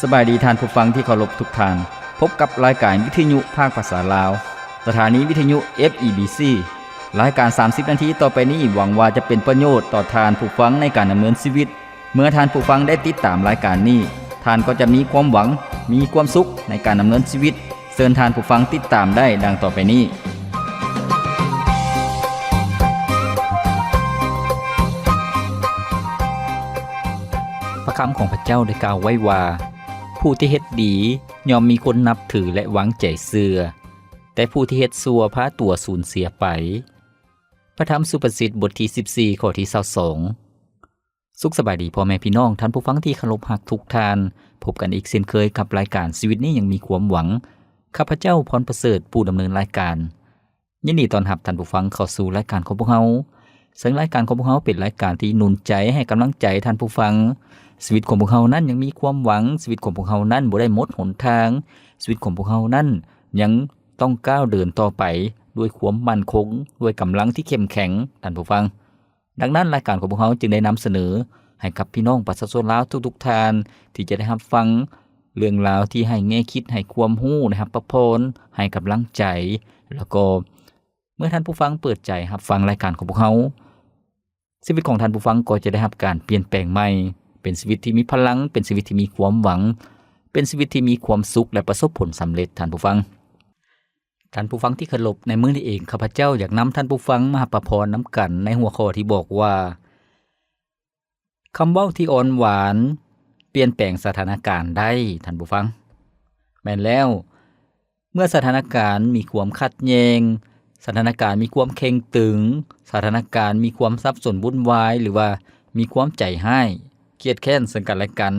ສະບາຍດີທ່ານຜູ້ຟັງທີ່ເຄົາລົບທຸກທ່ານ. ພົບກັບລາຍການວິທະຍຸພາກພາສາລາວ, ສະຖານີວິທະຍຸ ເອັຟ ອີ ບີ ຊີ. ລາຍການສາມສິບນາທີຕໍ່ໄປນີ້ ຫວັງວ່າຈະເປັນປະໂຫຍດຕໍ່ທ່ານຜູ້ຟັງໃນການດຳເນີນຊີວິດ. ເມື່ອທ່ານຜູ້ຟັງໄດ້ຕິດຕາມລາຍການນີ້, ທ່ານກໍຈະມີຄວາມຫວັງ, ມີຄວາມສຸກໃນການດຳເນີນຊີວິດ. ເຊີນທ່ານຜູ້ຟັງຕິດຕາມໄດ້ດັ່ງຕໍ່ໄປນີ້. ພະຄຳຂອງພະເຈົ້າໄດ້ກ່າວໄວ້ວ່າ, ຜູ້ທີ່ເຮັດດີຍ່ອມມີຄົນນັບຖື ແລະ ວາງໃຈເຊື່ອ, ແຕ່ຜູ້ທີ່ເຮັດຊົ່ວພາຕົວສູນເສຍໄປ. ພະທຳສຸພາສິດ ບົດທີສິບສີ່ ຂໍ້ທີຊາວສອງ. ສຸກສະບາຍດີພໍ່ແມ່ພີ່ນ້ອງທ່ານຜູ້ຟັງທີ່ເຄົາລົບຮັກທຸກທ່ານ. ພົບກັນອີກເຊັ່ນເຄີຍກັບລາຍການຊີວິດນີ້ຍັງມີຄວາມຫວັງ. ຂ້າພະເຈົ້າ ພອນປະເສີດ ຜູ້ດຳເນີນລາຍການ. ຍິນດີຕ້ອນຮັບທ່ານຜູ້ຟັງເຂົ້າສູ່ລາຍການຂອງພວກເຮົາ. ເຊິ່ງລາຍການຂອງພວກເຮົາເປັນລາຍການທີ່ໜູນໃຈໃຫ້ກຳລັງໃຈທ່ານຜູ້ຟັງ. ຊີວິດຂອງພວກເຮົານັ້ນຍັງມີຄວາມຫວັງ, ຊີວິດຂອງພວກເຮົານັ້ນບໍ່ໄດ້ໝົດຫົນທາງ, ຊີວິດຂອງພວກເຮົານັ້ນຍັງຕ້ອງກ້າວເດີນຕໍ່ໄປດ້ວຍຄວາມໝັ້ນຄົງ, ດ້ວຍກຳລັງທີ່ເຂັ້ມແຂງ, ທ່ານຜູ້ຟັງ. ດັ່ງນັ້ນ, ລາຍການຂອງພວກເຮົາຈຶ່ງໄດ້ນຳສະເໜີໃຫ້ກັບພີ່ນ້ອງປະຊາຊົນລາວທຸກໆທ່ານ ທີ່ຈະໄດ້ຮັບຟັງເລື່ອງລາວທີ່ໃຫ້ແງ່ຄິດ, ໃຫ້ຄວາມຮູ້, ໄດ້ຮັບພະພອນ, ໃຫ້ກຳລັງໃຈ, ແລ້ວກໍເມື່ອທ່ານຜູ້ຟັງເປີດໃຈຮັບຟັງລາຍການຂອງພວກເຮົາ, ຊີວິດຂອງທ່ານຜູ້ຟັງກໍຈະໄດ້ຮັບການປ່ຽນແປງໃໝ່, ເປັນຊີວິດທີ່ມີພະລັງ, ເປັນຊີວິດທີ່ມີຄວາມຫວັງ, ເປັນຊີວິດທີ່ມີຄວາມສຸກ ແລະ ປະສົບຜົນສຳເລັດ, ທ່ານຜູ້ຟັງ. ທ່ານຜູ້ຟັງທີ່ເຄົາລົບ, ໃນມື້ນີ້ເອງ ຂ້າພະເຈົ້າຢາກນຳທ່ານຜູ້ຟັງມາຮັບພະພອນນຳກັນໃນຫົວຂໍ້ທີ່ບອກວ່າ, ຄຳເວົ້າທີ່ອ່ອນຫວານປ່ຽນແປງສະຖານະການໄດ້, ທ່ານຜູ້ຟັງ. ແມ່ນແລ້ວ, ເມື່ອສະຖານະການມີຄວາມຂັດແຍ່ງ, ສະຖານະການມີຄວາມເຄັ່ງຕຶງ, ສະຖານະການມີຄວາມສັບສົນວຸ່ນວາຍ ຫຼືວ່າມີຄວາມໃຈຮ້າຍ, ກຽດແຄ້ນເຊິ່ງກັນແລະກັນ,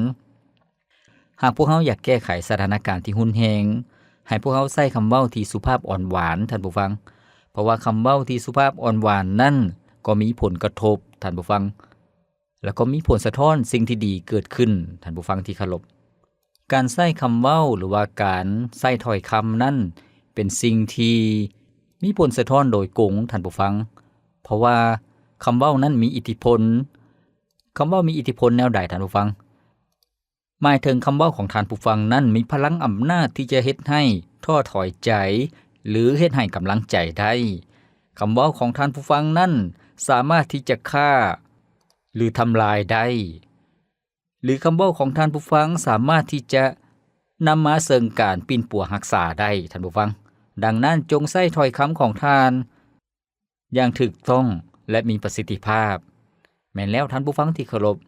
ຫາກພວກເຮົາຢາກແກ້ໄຂສະຖານະການທີ່ຮຸນແຮງ, ໃຫ້ພວກເຮົາໃຊ້ຄຳເວົ້າທີ່ສຸພາບອ່ອນຫວານ, ທ່ານຜູ້ຟັງ. ເພາະວ່າຄຳເວົ້າທີ່ສຸພາບອ່ອນຫວານນັ້ນກໍມີຜົນກະທົບ, ທ່ານຜູ້ຟັງ, ແລ້ວກໍມີຜົນສະທ້ອນສິ່ງທີ່ດີເກີດຂຶ້ນ, ທ່ານຜູ້ຟັງທີ່ເຄົາລົບ. ການໃຊ້ຄຳເວົ້າ ຫຼືວ່າການໃຊ້ຖ້ອຍຄຳນັ້ນ ເປັນສິ່ງທີ່ມີຜົນສະທ້ອນໂດຍກົງ, ທ່ານຜູ້ຟັງ, ເພາະວ່າຄຳເວົ້ານັ້ນມີອິດທິພົນ. ຄຳເວົ້າມີອິດທິພົນແນວໃດ, ທ່ານຜູ້ຟັງ? ໝາຍເຖິງຄຳເວົ້າຂອງທ່ານຜູ້ຟັງນັ້ນມີພະລັງອຳນາດທີ່ຈະເຮັດໃຫ້ທໍ້ຖອຍໃຈ ຫຼື ເຮັດໃຫ້ກຳລັງໃຈໄດ້. ຄຳເວົ້າຂອງທ່ານຜູ້ຟັງນັ້ນສາມາດທີ່ຈະຂ້າ ຫຼື ທຳລາຍໄດ້, ຫຼື ຄຳເວົ້າຂອງທ່ານຜູ້ຟັງສາມາດທີ່ຈະນຳມາເຊິ່ງການປິ່ນປົວຮັກສາໄດ້, ທ່ານຜູ້ຟັງ. ດັ່ງນັ້ນ, ຈົ່ງໃຊ້ຖ້ອຍຄຳຂອງທ່ານ ຢ່າງຖືກຕ້ອງ ແລະ ມີປະສິດທິພາບ. ແມ່ນແລ້ວ, ທ່ານຜູ້ຟັງທີ່ເຄົາລົບ,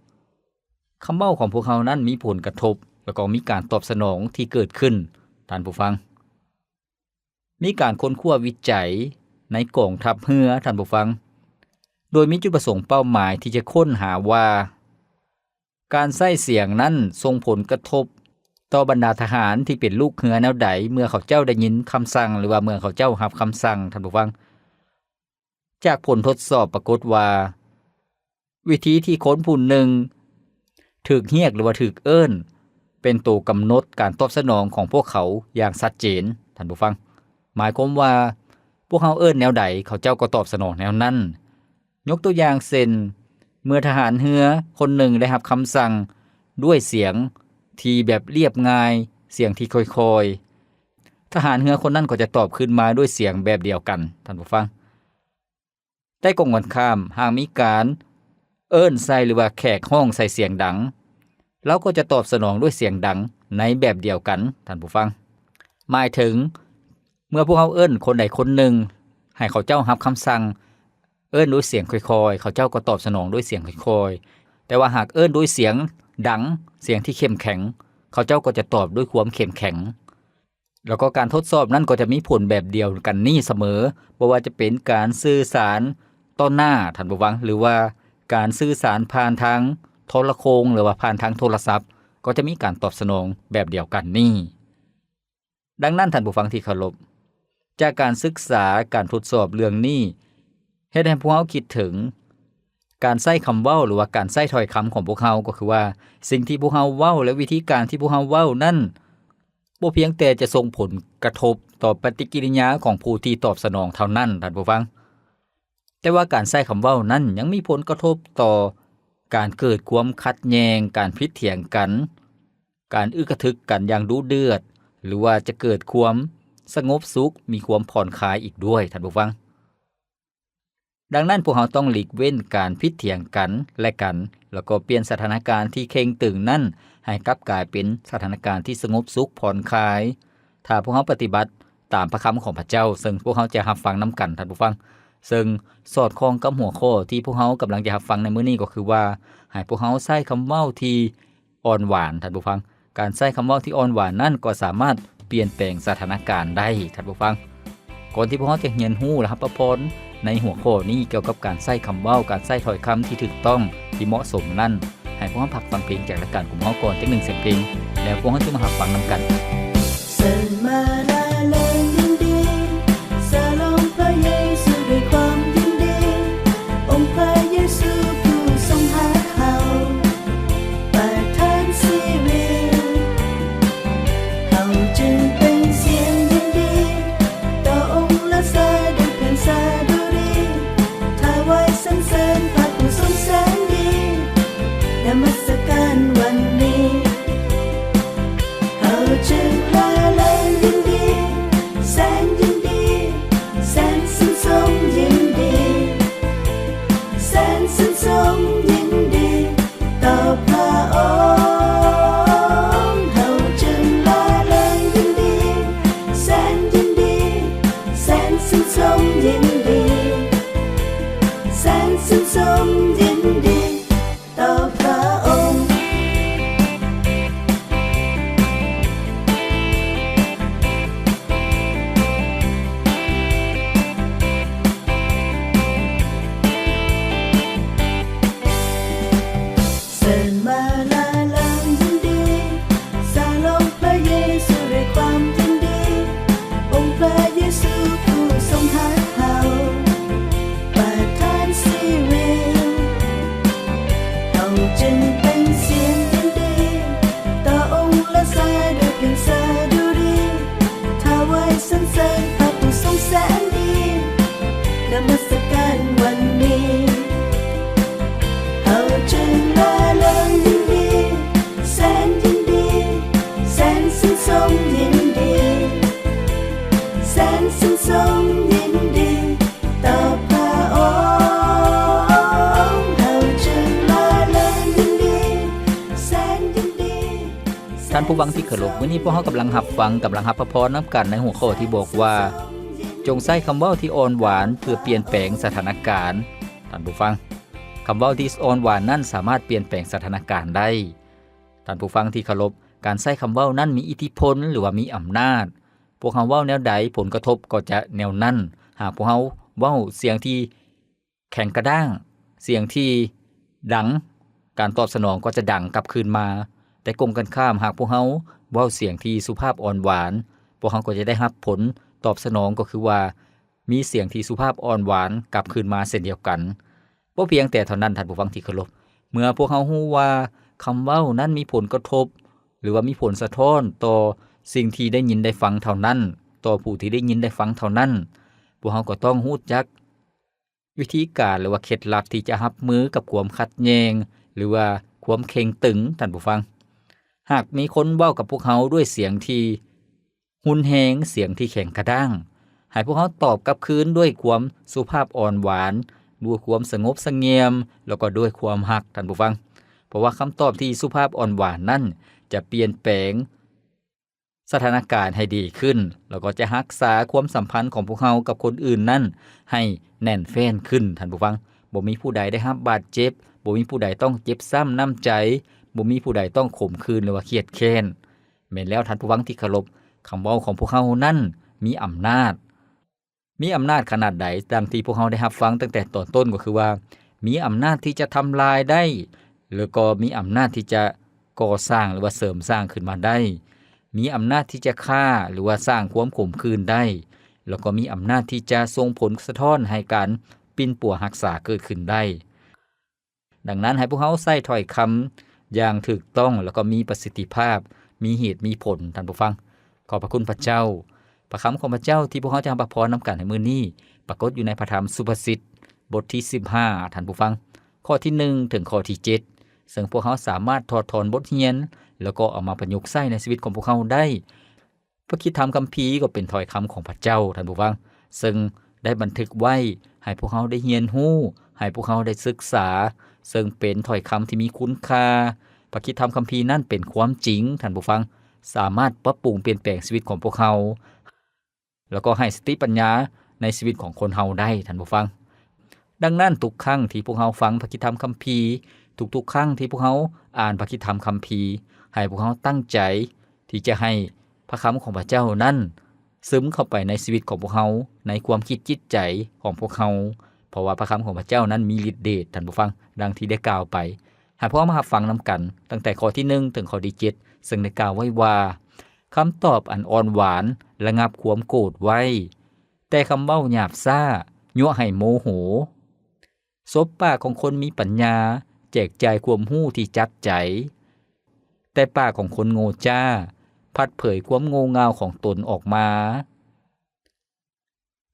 ຄຳເວົ້າຂອງພວກເຮົານັ້ນມີຜົນກະທົບ ແລ້ວກໍມີການຕອບສະໜອງທີ່ເກີດຂຶ້ນ, ທ່ານຜູ້ຟັງ. ມີການຄົ້ນຄວ້າວິໄຈໃນກອງທັບເຮືອ, ທ່ານຜູ້ຟັງ, ໂດຍມີຈຸດປະສົງເປົ້າໝາຍທີ່ຈະຄົ້ນຫາວ່າ ການໃຊ້ສຽງນັ້ນສົ່ງຜົນກະທົບຕໍ່ບັນດາທະຫານທີ່ເປັນລູກເຮືອແນວໃດ ເມື່ອເຂົາເຈົ້າໄດ້ຍິນຄຳສັ່ງ ຫຼືວ່າເມື່ອເຂົາເຈົ້າຮັບຄຳສັ່ງ, ທ່ານຜູ້ຟັງ. ຈາກຜົນທົດສອບປາກົດວ່າ ວິທີທີ່ຄົນຜູ້ໜຶ່ງຖືກຮຽກ ຫຼືວ່າຖືກເອີ້ນ ເປັນໂຕກຳນົດການຕອບສະໜອງຂອງພວກເຂົາຢ່າງຊັດເຈນ, ທ່ານຜູ້ຟັງ. ໝາຍຄວາມວ່າ ພວກເຮົາເອີ້ນແນວໃດ, ເຂົາເຈົ້າກໍຕອບສະໜອງແນວນັ້ນ. ຍົກຕົວຢ່າງເຊັ່ນ, ເມື່ອທະຫານເຮືອຄົນໜຶ່ງໄດ້ຮັບຄຳສັ່ງດ້ວຍສຽງທີ່ແບບລຽບງ່າຍ, ສຽງທີ່ຄ່ອຍໆ, ທະຫານເຮືອຄົນນັ້ນກໍຈະຕອບຄືນມາດ້ວຍສຽງແບບດຽວກັນ, ທ່ານຜູ້ຟັງ. ແຕ່ກົງກັນຂ້າມ, ຫາກມີການເອີ້ນໃສ່ ຫຼືວ່າແຂກຮ້ອງໃສ່ສຽງດັງ, ລາວກໍຈະຕອບສະໜອງດ້ວຍສຽງດັງໃນແບບດຽວກັນ, ທ່ານຜູ້ຟັງ. ໝາຍເຖິງ ເມື່ອພວກເຮົາເອີ້ນຄົນໃດຄົນໜຶ່ງໃຫ້ເຂົາເຈົ້າຮັບຄຳສັ່ງ, ເອີ້ນດ້ວຍສຽງຄ່ອຍໆ, ເຂົາເຈົ້າກໍຕອບສະໜອງດ້ວຍສຽງຄ່ອຍໆ. ແຕ່ວ່າຫາກເອີ້ນດ້ວຍສຽງດັງ, ສຽງທີ່ເຂັ້ມແຂງ, ເຂົາເຈົ້າກໍຈະຕອບດ້ວຍຄວາມເຂັ້ມແຂງ. ແລ້ວກໍການທົດສອບນັ້ນກໍຈະມີຜົນແບບດຽວກັນນີ້ສະເໝີ, ບໍ່ວ່າຈະເປັນການສື່ສານຕໍ່ໜ້າ, ທ່ານຜູ້ຟັງ, ຫຼືວ່າການສື່ສານຜ່ານທາງໂທລະໂຄ່ງ ຫຼືວ່າຜ່ານທາງໂທລະສັບ, ກໍຈະມີການຕອບສະໜອງແບບດຽວກັນນີ້. ດັ່ງນັ້ນ, ທ່ານຜູ້ຟັງທີ່ເຄົາລົບ, ຈາກການສຶກສາ, ການທົດສອບເລື່ອງນີ້ ເຮັດໃຫ້ພວກເຮົາຄິດເຖິງ ການໃຊ້ຄຳເວົ້າ ຫຼືວ່າການໃຊ້ຖ້ອຍຄຳຂອງພວກເຮົາ, ກໍຄືວ່າ ສິ່ງທີ່ພວກເຮົາເວົ້າ ແລະ ວິທີການທີ່ພວກເຮົາເວົ້ານັ້ນ ບໍ່ພຽງແຕ່ຈະສົ່ງຜົນກະທົບຕໍ່ປະຕິກິລິຍາຂອງຜູ້ທີ່ຕອບສະໜອງເທົ່ານັ້ນ, ທ່ານຜູ້ຟັງ, ແຕ່ວ່າການໃຊ້ຄຳເວົ້ານັ້ນຍັງມີຜົນກະທົບຕໍ່ການເກີດຄວາມຂັດແຍ່ງ, ການຜິດຖຽງກັນ, ການອຶກກະທຶກກັນຢ່າງດຸເດືອດ ຫຼືວ່າຈະເກີດຄວາມສະຫງົບສຸກ, ມີຄວາມຜ່ອນຄາຍອີກດ້ວຍ, ທ່ານຜູ້ຟັງ. ດັ່ງນັ້ນ, ພວກເຮົາຕ້ອງຫຼີກເວັ້ນການຜິດຖຽງກັນແລະກັນ, ແລ້ວກໍປ່ຽນສະຖານະການທີ່ເຄັ່ງຕຶງນັ້ນ ໃຫ້ກັບກາຍເປັນສະຖານະການທີ່ສະຫງົບສຸກຜ່ອນຄາຍ. ຖ້າພວກເຮົາປະຕິບັດຕາມພະຄຳຂອງພະເຈົ້າ, ເຊິ່ງພວກເຮົາຈະຮັບຟັງນຳກັນ, ທ່ານຜູ້ຟັງ, ເຊິ່ງສອດຄ່ອງກັບຫົວຂໍ້ທີ່ພວກເຮົາກຳລັງຈະຮັບຟັງໃນມື້ນີ້, ກໍຄືວ່າ ໃຫ້ພວກເຮົາໃຊ້ຄຳເວົ້າທີ່ ອ່ອນຫວານ, ທ່ານຜູ້ຟັງ. ການໃຊ້ຄຳເວົ້າທີ່ອ່ອນຫວານນັ້ນກໍສາມາດປ່ຽນແປງສະຖານະການໄດ້, ທ່ານຜູ້ຟັງ. ກ່ອນທີ່ພວກເຮົາຈະຮຽນຮູ້ ແລະ ຮັບພະພອນໃນຫົວຂໍ້ນີ້ ກ່ຽວກັບການໃຊ້ຄຳເວົ້າ, ການໃຊ້ຖ້ອຍຄຳທີ່ຖືກຕ້ອງ, ທີ່ເໝາະສົມນັ້ນ, ໃຫ້ພວກເຮົາພັກຟັງເພງຈາກລາຍການຂອງເຮົາກ່ອນຈັກໜຶ່ງສຽງເພງ, ແລ້ວພວກເຮົາຈຶ່ງມາຮັບຟັງນຳກັນ. ເຊີນມາລາເລີງຍິນດີ ສະຫຼອງພະເຢຊູດ້ວຍຄວາມຍິນດີ, ອົງພະເຢຊູຜູ້ຊົງຮັກເຮົາ ປະທານຊີວິດ, ເຮົາຈຶ່ງເປັ່ງສຽງຍິນດີ ຕໍ່ອົງລາຊາດ້ວຍເພງສະດຸດີ, ຖວາຍສັນເສີນພະຜູ້ຊົງແສນດີ, ນະມັດສະການວັນນີ້ ເຮົາຈຶ່ງລາເລີງຍິນດີ, ແສນຍິນດີ, ແສນຊື່ນຊົມຍິນດີ, ແສນຊື່ນຊົມຍິນດີ ຕໍ່ພະອົງ. ເຮົາຈຶ່ງລາເລີງຍິນດີ, ແສນຍິນດີ, ແສນຊື່ນຊົມຍິນດີ, ແສນຊື່ນຊົມຍິນດີ ຕໍ່ພະອົງ. ເຊີນມາລາເລີງຍິນດີ, ສະຫຼອງພະເຢຊູດ້ວຍຄວາມຍິນດີ, ອົງພະເຢຊູຜູ້ຊົງຮັກເຮົາ ປະທານຊີວິດ, ເຮົາຈຶ່ງເປັ່ງສຽງຍິນດີ ຕໍ່ອົງລາຊາດ້ວຍເພງສະດຸດີ, ຖວາຍສັນເສີນພະຜູ້ຊົງແສນດີ, ນະມັດສະການວັນນີ້ ເຮົາຈຶ່ງລາເລີງຍິນດີ, ແສນຍິນດີ, ແສນຊື່ນຊົມຍິນດີ, ແສນຊື່ນຊົມຍິນດີ ຕໍ່ພະອົງ. ເຮົາຈຶ່ງລາເລີງຍິນດີ, ແສນຍິນດີ. ທ່ານຜູ້ຟັງທີ່ເຄົາລົບ, ມື້ນີ້ພວກເຮົາກຳລັງຮັບຟັງ, ກຳລັງຮັບພະພອນນຳກັນໃນຫົວຂໍ້ທີ່ບອກວ່າ ຈົ່ງໃຊ້ຄຳເວົ້າທີ່ອ່ອນຫວານເພື່ອປ່ຽນແປງສະຖານະການ. ທ່ານຜູ້ຟັງ, ຄຳເວົ້າທີ່ອ່ອນຫວານນັ້ນສາມາດປ່ຽນແປງສະຖານະການໄດ້. ທ່ານຜູ້ຟັງທີ່ເຄົາລົບ, ການໃຊ້ຄຳເວົ້ານັ້ນມີອິດທິພົນ ຫຼືວ່າມີອຳນາດ. ພວກເຮົາເວົ້າແນວໃດ, ຜົນກະທົບກໍຈະແນວນັ້ນ. ຫາກພວກເຮົາເວົ້າສຽງທີ່ແຂງກະດ້າງ, ສຽງທີ່ດັງ, ການຕອບສະໜອງກໍຈະດັງກັບຄືນມາ. ແຕ່ກົງກັນຂ້າມ, ຫາກພວກເຮົາເວົ້າສຽງທີ່ສຸພາບອ່ອນຫວານ, ພວກເຮົາກໍຈະໄດ້ຮັບຜົນຕອບສະໜອງ, ກໍຄືວ່າ ມີສຽງທີ່ສຸພາບອ່ອນຫວານກັບຄືນມາເຊັ່ນດຽວກັນ. ບໍ່ພຽງແຕ່ເທົ່ານັ້ນ, ທ່ານຜູ້ຟັງທີ່ເຄົາລົບ, ເມື່ອພວກເຮົາຮູ້ວ່າຄຳເວົ້ານັ້ນມີຜົນກະທົບ ຫຼືວ່າມີຜົນສະທ້ອນຕໍ່ສິ່ງທີ່ໄດ້ຍິນໄດ້ຟັງເທົ່ານັ້ນ, ຕໍ່ຜູ້ທີ່ໄດ້ຍິນໄດ້ຟັງເທົ່ານັ້ນ, ພວກເຮົາກໍຕ້ອງຮູ້ຈັກວິທີການ ຫຼືວ່າເຄັດລັບທີ່ຈະຮັບມືກັບຄວາມຂັດແຍ່ງ ຫຼືວ່າຄວາມເຄັ່ງຕຶງ, ທ່ານຜູ້ຟັງ. ຫາກມີຄົນເວົ້າກັບພວກເຮົາດ້ວຍສຽງທີ່ ຮຸນແຮງ, ສຽງທີ່ແຂງກະດ້າງ, ໃຫ້ພວກເຮົາຕອບກັບຄືນດ້ວຍຄວາມສຸພາບອ່ອນຫວານ, ດ້ວຍຄວາມສະຫງົບສະຫງຽມ, ແລ້ວກໍດ້ວຍຄວາມຮັກ, ທ່ານຜູ້ຟັງ. ເພາະວ່າຄຳຕອບທີ່ສຸພາບອ່ອນຫວານນັ້ນ ຈະປ່ຽນແປງສະຖານະການໃຫ້ດີຂຶ້ນ, ແລ້ວກໍຈະຮັກສາຄວາມສຳພັນຂອງພວກເຮົາກັບຄົນອື່ນນັ້ນໃຫ້ແໜ້ນແຟ້ນຂຶ້ນ, ທ່ານຜູ້ຟັງ. ບໍ່ມີຜູ້ໃດໄດ້ຮັບບາດເຈັບ, ບໍ່ມີຜູ້ໃດຕ້ອງເຈັບຊ້ຳນ້ຳໃຈ, ບໍ່ມີຜູ້ໃດຕ້ອງຂົມຂືນ ຫຼືວ່າຄຽດແຄ້ນ. ແມ່ນແລ້ວທ່ານຜູ້ຟັງທີ່ເຄົາລົບ, ຄຳເວົ້າຂອງພວກເຮົານັ້ນມີອຳນາດ, ມີອຳນາດຂະໜາດໃດ? ດັ່ງທີ່ພວກເຮົາໄດ້ຮັບຟັງຕັ້ງແຕ່ຕອນຕົ້ນ ກໍຄືວ່າ ມີອຳນາດທີ່ຈະທຳລາຍໄດ້ ແລ້ວກໍມີອຳນາດທີ່ຈະກໍ່ສ້າງ ຫຼືວ່າເສີມສ້າງຂຶ້ນມາໄດ້, ມີອຳນາດທີ່ຈະຂ້າ ຫຼືວ່າສ້າງຄວາມຂົມຂືນໄດ້, ແລ້ວກໍມີອຳນາດທີ່ຈະສົ່ງຜົນສະທ້ອນໃຫ້ການປິ່ນປົວຮັກສາເກີດຂຶ້ນໄດ້. ດັ່ງນັ້ນ, ໃຫ້ພວກເຮົາໃຊ້ຖ້ອຍຄຳຢ່າງຖືກຕ້ອງ ແລ້ວກໍມີປະສິດທິພາບ, ມີເຫດມີຜົນ, ທ່ານຜູ້ຟັງ. ຂອບພະຄຸນພະເຈົ້າ. ພະຄຳຂອງພະເຈົ້າທີ່ພວກເຮົາຈະຮັບພະພອນນຳກັນໃນມື້ນີ້ ປາກົດຢູ່ໃນພະທຳສຸພາສິດ ບົດທີສິບຫ້າ, ທ່ານຜູ້ຟັງ, ຂໍ້ທີໜຶ່ງ ເຖິງຂໍ້ທີເຈັດ. ເຊິ່ງພວກເຮົາສາມາດຖອດຖອນບົດຮຽນ ແລ້ວກໍເອົາມາປະຍຸກໃຊ້ໃນຊີວິດຂອງພວກເຮົາໄດ້. ພະຄຣິສຕະທຳຄຳພີກໍເປັນຖ້ອຍຄຳຂອງພະເຈົ້າ, ທ່ານຜູ້ຟັງ, ເຊິ່ງໄດ້ບັນທຶກໄວ້ໃຫ້ພວກເຮົາໄດ້ຮຽນຮູ້, ໃຫ້ພວກເຮົາໄດ້ສຶກສາ, ເຊິ່ງເປັນຖ້ອຍຄຳທີ່ມີຄຸນຄ່າ. ພະຄຣິສຕະທຳຄຳພີນັ້ນເປັນຄວາມຈິງ, ທ່ານຜູ້ຟັງ, ສາມາດປັບປຸງປ່ຽນແປງຊີວິດຂອງພວກເຮົາ ແລ້ວກໍໃຫ້ສະຕິປັນຍາໃນຊີວິດຂອງຄົນເຮົາໄດ້, ທ່ານຜູ້ຟັງ. ດັ່ງນັ້ນ, ທຸກຄັ້ງທີ່ພວກເຮົາຟັງພະຄຣິສຕະທຳຄຳພີ, ທຸກໆຄັ້ງທີ່ພວກເຮົາອ່ານພະຄຣິສຕະທຳຄຳພີ, ໃຫ້ພວກເຮົາຕັ້ງໃຈທີ່ຈະໃຫ້ພະຄຳຂອງພະເຈົ້ານັ້ນຊຶມເຂົ້າໄປໃນຊີວິດຂອງພວກເຮົາ, ໃນຄວາມຄິດຈິດໃຈຂອງພວກເຮົາ, ເພາະວ່າພະຄຳຂອງພະເຈົ້ານັ້ນມີລິດເດດ, ທ່ານຜູ້ຟັງ, ດັ່ງທີ່ໄດ້ກ່າວໄປ. ໃຫ້ພວກເຮົາມາຮັບຟັງນຳກັນ, ຕັ້ງແຕ່ຂໍ້ທີໜຶ່ງເຖິງຂໍ້ທີເຈັດ, ເຊິ່ງໄດ້ກ່າວໄວ້ວ່າ, ຄຳຕອບອັນອ່ອນຫວານລະງັບຄວາມໂກດໄວ້, ແຕ່ຄຳເວົ້າຫຍາບຊ້າຍົວະໃຫ້ໂມໂຫ. ສົບປາກຂອງຄົນມີປັນຍາແຈກຈ່າຍຄວາມຮູ້ທີ່ຈັບໃຈ, ແຕ່ປາກຂອງຄົນໂງ່ຈ້າພັດເຜີຍຄວາມໂງ່ເຫງົ້າຂອງຕົນອອກມາ.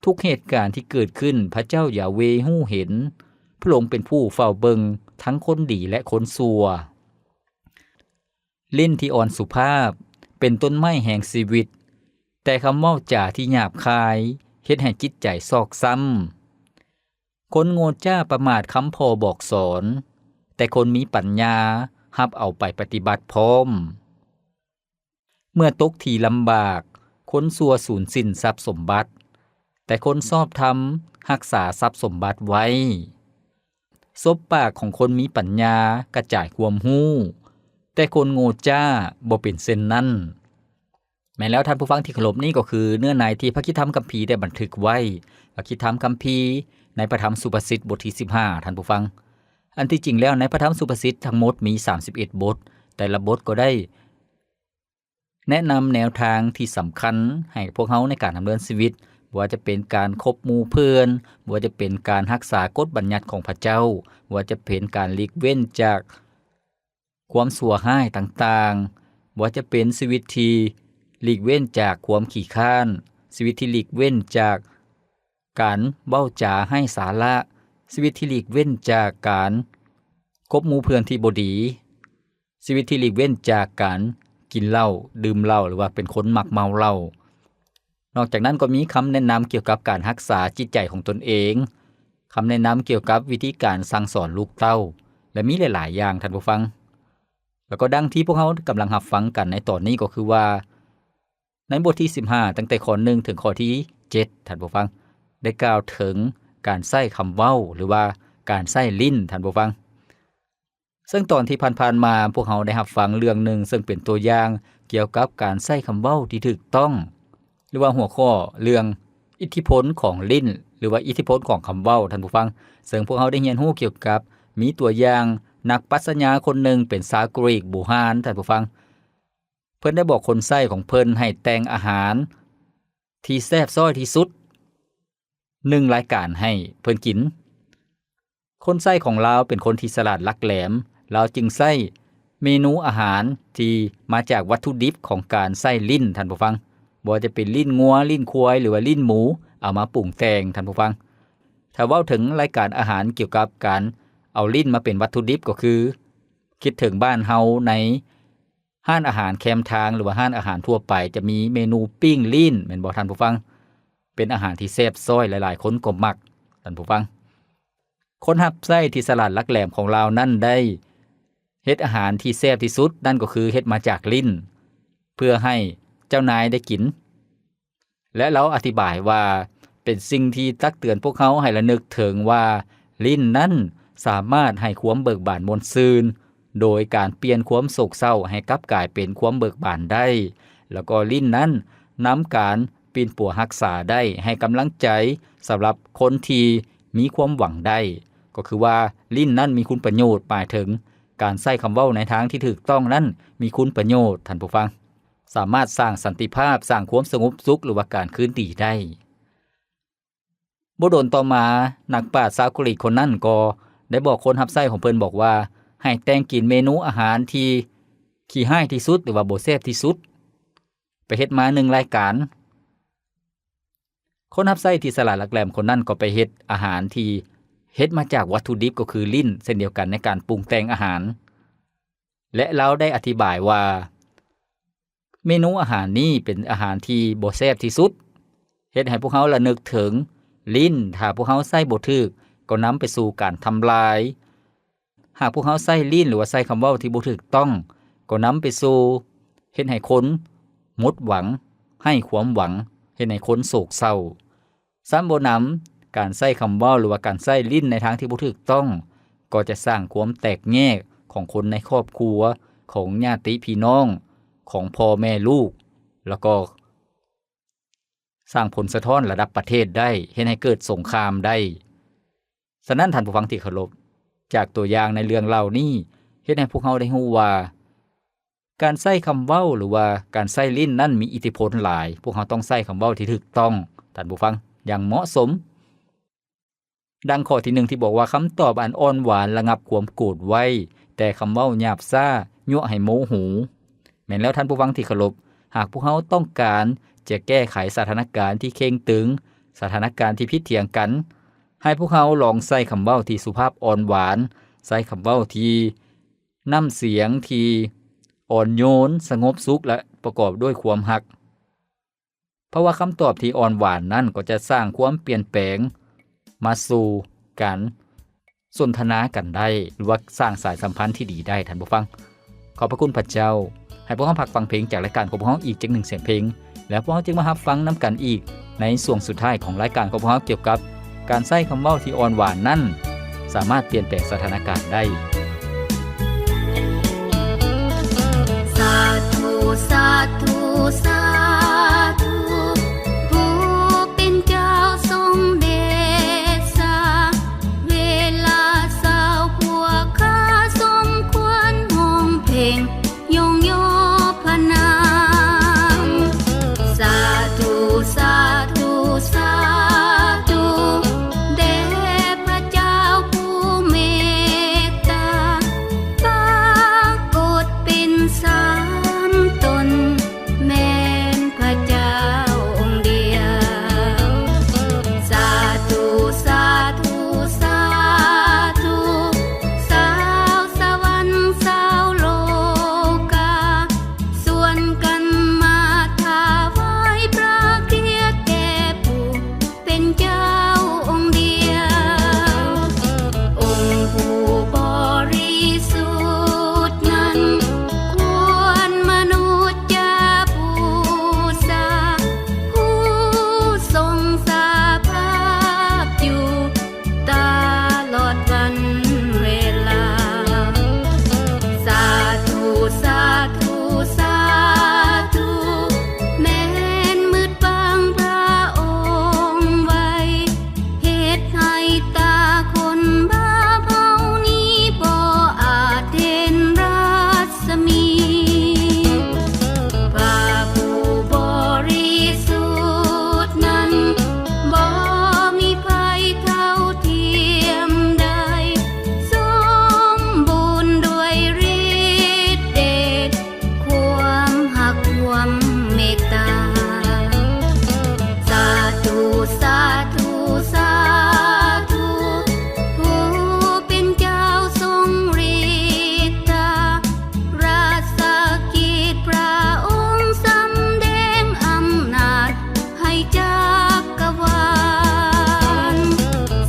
ທຸກເຫດການທີ່ເກີດຂຶ້ນພະເຈົ້າຢາເວຮູ້ເຫັນ, ພະອົງເປັນຜູ້ເຝົ້າເບິ່ງທັງຄົນດີ ແລະ ຄົນຊົ່ວ. ເຫຼັ້ນທີ່ອ່ອນສຸພາບເປັນຕົ້ນໄມ້ແຫ່ງຊີວິດ, ແຕ່ຄຳເວົ້າຈາທີ່ຫຍາບຄາຍເຮັດໃຫ້ຈິດໃຈຊອກຊ້ຳ. ຄົນໂງ່ຈ້າປະໝາດຄຳພໍ່ບອກສອນ, ແຕ່ຄົນມີປັນຍາຮັບເອົາໄປປະຕິບັດພ້ອມ. ເມື່ອຕົກທີ່ລຳບາກ, ຄົນຊົ່ວສູນສິ້ນຊັບສົມບັດ, ແຕ່ຄົນຊອບທຳຮັກສາຊັບສົມບັດໄວ້. ສົບປາກຂອງຄົນມີປັນຍາກະຈາຍຄວາມຮູ້, ແຕ່ຄົນໂງ່ຈ້າບໍ່ເປັນເຊັ່ນນັ້ນ. ແມ່ນແລ້ວທ່ານຜູ້ຟັງທີ່ເຄົາລົບ, ນີ້ກໍຄືເນື້ອໃນທີ່ພະຄຣິສຕະທຳຄຳພີໄດ້ບັນທຶກໄວ້, ພະຄຣິສຕະທຳຄຳພີໃນພະທຳສຸພາສິດບົດທີສິບຫ້າ, ທ່ານຜູ້ຟັງ. ອັນທີ່ຈິງແລ້ວໃນພະທຳສຸພາສິດທັງໝົດມີສາມສິບເອັດບົດ, ແຕ່ລະບົດກໍໄດ້ ແນະນຳແນວທາງທີ່ສຳຄັນໃຫ້ພວກເຮົາໃນການດຳເນີນຊີວິດ, ບໍ່ວ່າຈະເປັນການຄົບໝູ່ເພື່ອນ, ບໍ່ວ່າຈະເປັນການຮັກສາກົດບັນຍັດຂອງພະເຈົ້າ, ບໍ່ວ່າຈະເປັນການຫຼີກເວັ້ນຈາກຄວາມຊົ່ວຮ້າຍຕ່າງໆ, ບໍ່ວ່າຈະເປັນຊີວິດທີ່ຫຼີກເວັ້ນຈາກຄວາມຂີ້ຄ້ານ, ຊີວິດທີ່ຫຼີກເວັ້ນຈາກ ການເວົ້າຈາໄຮ້ສາລະ, ຊີວິດທີ່ຫຼີກເວັ້ນຈາກການຄົບໝູ່ເພື່ອນທີ່ບໍ່ດີ, ຊີວິດທີ່ຫຼີກເວັ້ນຈາກການກິນເຫຼົ້າ, ດື່ມເຫຼົ້າ ຫຼືວ່າເປັນຄົນມັກເມົາເຫຼົ້າ. ນອກຈາກນັ້ນກໍມີຄຳແນະນຳກ່ຽວກັບການຮັກສາຈິດໃຈຂອງຕົນເອງ, ຄຳແນະນຳກ່ຽວກັບວິທີການສັ່ງສອນລູກເຕົ້າ ແລະ ມີຫຼາຍໆຢ່າງ, ທ່ານຜູ້ຟັງ. ແລ້ວກໍດັ່ງທີ່ພວກເຮົາກຳລັງຮັບຟັງກັນໃນຕອນນີ້ກໍຄືວ່າ ໃນບົດທີສິບຫ້າ ຕັ້ງແຕ່ຂໍ້ໜຶ່ງເຖິງຂໍ້ທີເຈັດ ທ່ານຜູ້ຟັງ ໄດ້ກ່າວເຖິງການໃຊ້ຄຳເວົ້າ ຫຼືວ່າການໃຊ້ລີ້ນ ທ່ານຜູ້ຟັງ. ເຊິ່ງຕອນທີ່ຜ່ານໆມາ ພວກເຮົາໄດ້ຮັບຟັງເລື່ອງໜຶ່ງ ເຊິ່ງເປັນຕົວຢ່າງກ່ຽວກັບການໃຊ້ຄຳເວົ້າທີ່ຖືກຕ້ອງ ຫຼືວ່າຫົວຂໍ້ເລື່ອງອິດທິພົນຂອງລີ້ນ ຫຼືວ່າອິດທິພົນຂອງຄຳເວົ້າ ທ່ານຜູ້ຟັງ. ເຊິ່ງພວກເຮົາໄດ້ຮຽນຮູ້ກ່ຽວກັບ ມີຕົວຢ່າງນັກປັດຊະຍາຄົນໜຶ່ງເປັນຊາວກຣີກບູຮານ ທ່ານຜູ້ຟັງ. ເພິ່ນໄດ້ບອກຄົນໃຊ້ຂອງເພິ່ນໃຫ້ແຕ່ງອາຫານທີ່ແຊບຊ້ອຍທີ່ສຸດໜຶ່ງລາຍການໃຫ້ເພິ່ນກິນ. ຄົນໃຊ້ຂອງລາວເປັນຄົນທີ່ສະຫຼາດຫຼັກແຫຼມ, ລາວຈຶ່ງໃຊ້ເມນູອາຫານທີ່ມາຈາກວັດຖຸດິບຂອງການໃຊ້ລີ້ນ, ທ່ານຜູ້ຟັງ, ບໍ່ວ່າຈະເປັນລີ້ນງົວ, ລີ້ນຄວາຍ ຫຼືວ່າລີ້ນໝູ ເອົາມາປຸງແຕ່ງ, ທ່ານຜູ້ຟັງ. ຖ້າເວົ້າເຖິງລາຍການອາຫານກ່ຽວກັບການເອົາລີ້ນມາເປັນວັດຖຸດິບ ກໍຄືຄິດເຖິງບ້ານເຮົາໃນ ຮ້ານອາຫານແຄມທາງ ຫຼືວ່າຮ້ານອາຫານທົ່ວໄປ ຈະມີເມນູປີ້ງລີ້ນ ແມ່ນບໍ່ທ່ານຜູ້ຟັງ? ເປັນອາຫານທີ່ແຊບຊ້ອຍ ຫຼາຍໆຄົນກໍມັກ ທ່ານຜູ້ຟັງ. ຄົນຮັບໃຊ້ທີ່ສະຫຼາດຫຼັກແຫຼມຂອງລາວນັ້ນໄດ້ເຮັດອາຫານທີ່ແຊບທີ່ສຸດ ນັ້ນກໍຄືເຮັດມາຈາກລີ້ນ ເພື່ອໃຫ້ເຈົ້ານາຍໄດ້ກິນ. ແລະ ລາວອະທິບາຍວ່າ ເປັນສິ່ງທີ່ຕັກເຕືອນພວກເຮົາໃຫ້ລະນຶກເຖິງວ່າ ລີ້ນນັ້ນສາມາດໃຫ້ຄວາມເບີກບານມ່ວນຊື່ນ ໂດຍການປ່ຽນຄວາມໂສກເສົ້າໃຫ້ກັບກາຍເປັນຄວາມເບີກບານໄດ້, ແລ້ວກໍລີ້ນນັ້ນນຳການປິ່ນປົວຮັກສາໄດ້ ໃຫ້ກຳລັງໃຈສຳລັບຄົນທີ່ມີຄວາມຫວັງໄດ້. ກໍຄືວ່າ ລີ້ນນັ້ນມີຄຸນປະໂຫຍດ, ໝາຍເຖິງການໃຊ້ຄຳເວົ້າໃນທາງທີ່ຖືກຕ້ອງນັ້ນມີຄຸນປະໂຫຍດ, ທ່ານຜູ້ຟັງ. ສາມາດສ້າງສັນຕິພາບ, ສ້າງຄວາມສະຫງົບສຸກ ຫຼືວ່າການຄືນດີໄດ້. ບໍ່ດົນຕໍ່ມາ, ນັກປາດຊາວກຣີກຄົນນັ້ນກໍໄດ້ບອກຄົນຮັບໃຊ້ຂອງເພິ່ນ, ບອກວ່າ ໃຫ້ແຕ່ງກິນເມນູອາຫານທີ່ຂີ້ຮ້າຍທີ່ສຸດ ຫຼືວ່າບໍ່ແຊບທີ່ສຸດ. ໄປເຮັດມາໜຶ່ງລາຍການ. ຄົນຮັບໃຊ້ທີ່ສະຫຼາດຫຼັກແຫຼມຄົນນັ້ນກໍໄປເຮັດອາຫານທີ່ເຮັດມາຈາກວັດຖຸດິບ ກໍຄືລີ້ນ ເຊັ່ນດຽວກັນໃນການປຸງແຕ່ງອາຫານ. ແລະ ລາວໄດ້ອະທິບາຍວ່າ ເມນູອາຫານນີ້ເປັນອາຫານທີ່ບໍ່ແຊບທີ່ສຸດ, ເຮັດໃຫ້ພວກເຮົາລະນຶກເຖິງລີ້ນ, ຖ້າພວກເຮົາໃຊ້ບໍ່ຖືກ ກໍນຳໄປສູ່ການທຳລາຍ. ຫາກພວກເຮົາໃຊ້ລີ້ນ ຫຼືວ່າໃຊ້ຄຳເວົ້າທີ່ບໍ່ຖືກຕ້ອງ ກໍນຳໄປສູ່ເຮັດໃຫ້ຄົນໝົດຫວັງ, ໄຮ້ຄວາມຫວັງ, ເຮັດໃຫ້ຄົນໂສກເສົ້າ. ຊ້ຳບໍ່ນຳ, ການໃຊ້ຄຳເວົ້າ ຫຼືວ່າການໃຊ້ລີ້ນໃນທາງທີ່ບໍ່ຖືກຕ້ອງ ກໍຈະສ້າງຄວາມແຕກແຍກຂອງຄົນໃນຄອບຄົວ, ຂອງຍາດຕິພີ່ນ້ອງ, ຂອງພໍ່ແມ່ລູກ, ແລ້ວກໍ ສ້າງຜົນສະທ້ອນລະດັບປະເທດໄດ້, ເຮັດໃຫ້ເກີດສົງຄາມໄດ້. ສະນັ້ນ, ທ່ານຜູ້ຟັງທີ່ເຄົາລົບ, ຈາກຕົວຢ່າງໃນເລື່ອງເລົ່ານີ້ ເຮັດໃຫ້ພວກເຮົາໄດ້ຮູ້ວ່າ ການໃຊ້ຄຳເວົ້າ ຫຼືວ່າການໃຊ້ລີ້ນນັ້ນມີອິດທິພົນຫຼາຍ. ພວກເຮົາຕ້ອງໃຊ້ຄຳເວົ້າທີ່ຖືກຕ້ອງ, ທ່ານຜູ້ຟັງ, ຢ່າງເໝາະສົມ. ດັ່ງຂໍ້ທີໜຶ່ງທີ່ບອກວ່າ ຄຳຕອບອັນອ່ອນຫວານລະງັບຄວາມໂກດໄວ້, ແຕ່ຄຳເວົ້າຫຍາບຊ້າຍົວະໃຫ້ໂມໂຫ. ແມ່ນແລ້ວທ່ານຜູ້ຟັງທີ່ເຄົາລົບ, ຫາກພວກເຮົາຕ້ອງການຈະແກ້ໄຂສະຖານະການທີ່ເຄັ່ງຕຶງ, ສະຖານະການທີ່ຜິດຖຽງກັນ, ໃຫ້ພວກເຮົາລອງໃຊ້ຄຳເວົ້າທີ່ສຸພາບອ່ອນຫວານ, ໃຊ້ຄຳເວົ້າທີ່ ນ້ຳສຽງທີ່ອ່ອນໂຍນ, ສະຫງົບສຸກ ແລະ ປະກອບດ້ວຍຄວາມຮັກ. ເພາະວ່າຄຳຕອບທີ່ອ່ອນຫວານນັ້ນກໍຈະສ້າງຄວາມປ່ຽນແປງມາສູ່ການສົນທະນາກັນໄດ້ ຫຼືວ່າສ້າງສາຍສຳພັນທີ່ດີໄດ້, ທ່ານຜູ້ຟັງ. ຂອບພະຄຸນພະເຈົ້າ. ໃຫ້ພວກເຮົາພັກຟັງເພງຈາກລາຍການຂອງພວກເຮົາອີກຈັກໜຶ່ງສຽງເພງ, ແລ້ວພວກເຮົາຈຶ່ງມາຮັບຟັງນຳກັນອີກໃນຊ່ວງສຸດທ້າຍຂອງລາຍການຂອງພວກເຮົາ ກ່ຽວກັບການໃຊ້ຄຳເວົ້າທີ່ອ່ອນຫວານນັ້ນ ສາມາດປ່ຽນແປງສະຖານະການໄດ້. ສາທຸ ສາທຸ ສາທຸ ຜູ້ເປັນເຈົ້າຊົງເດຊາ, ເວລາເຊົ້າພວກຂ້າສົມຄວນຮ້ອງເພງ ຍ້ອງຍໍພະນາມ. ສາທຸ ສາທຸ ສາທຸ ແດ່ພະເຈົ້າຜູ້ເມດຕາ, ປາກົດເປັນສາມຕົນ ແມ່ນພະເຈົ້າອົງດຽວ. ສາທຸ ສາທຸ ສາທຸ ຊາວສະຫວັນ ຊາວໂລກາ ຊວນກັນມາຖວາຍພະກຽດແດ່ຜູ້ເປັນເຈົ້າອົງດຽວ. ອົງຜູ້ບໍລິສຸດນັ້ນ ຄວນມະນຸດຈະບູຊາ, ຜູ້ຊົງສະພາບຢູ່ ຕະຫຼອດວັນເວລາ. ສາທຸ ສາທຸ ສາທຸ ແມ່ນມືດບັງພະອົງໄວ້, ເຮັດໃຫ້ຕາຄົນບາບເຮົານີ້ບໍ່ອາດເຫັນລັດສະໝີ. ພະຜູ້ບໍລິສຸດນັ້ນ ບໍ່ມີໃຜເທົ່າທຽມໄດ້, ສົມບູນດ້ວຍລິດເດດ ຄວາມຮັກ ຄວາມເມດຕາ. ສາທຸ ສາທຸ ສາທຸ ຜູ້ເປັນເຈົ້າຊົງລິດທາ, ລາຊະກິດພະອົງສຳແດງອຳນາດໃຫ້ຈັກກະວານ.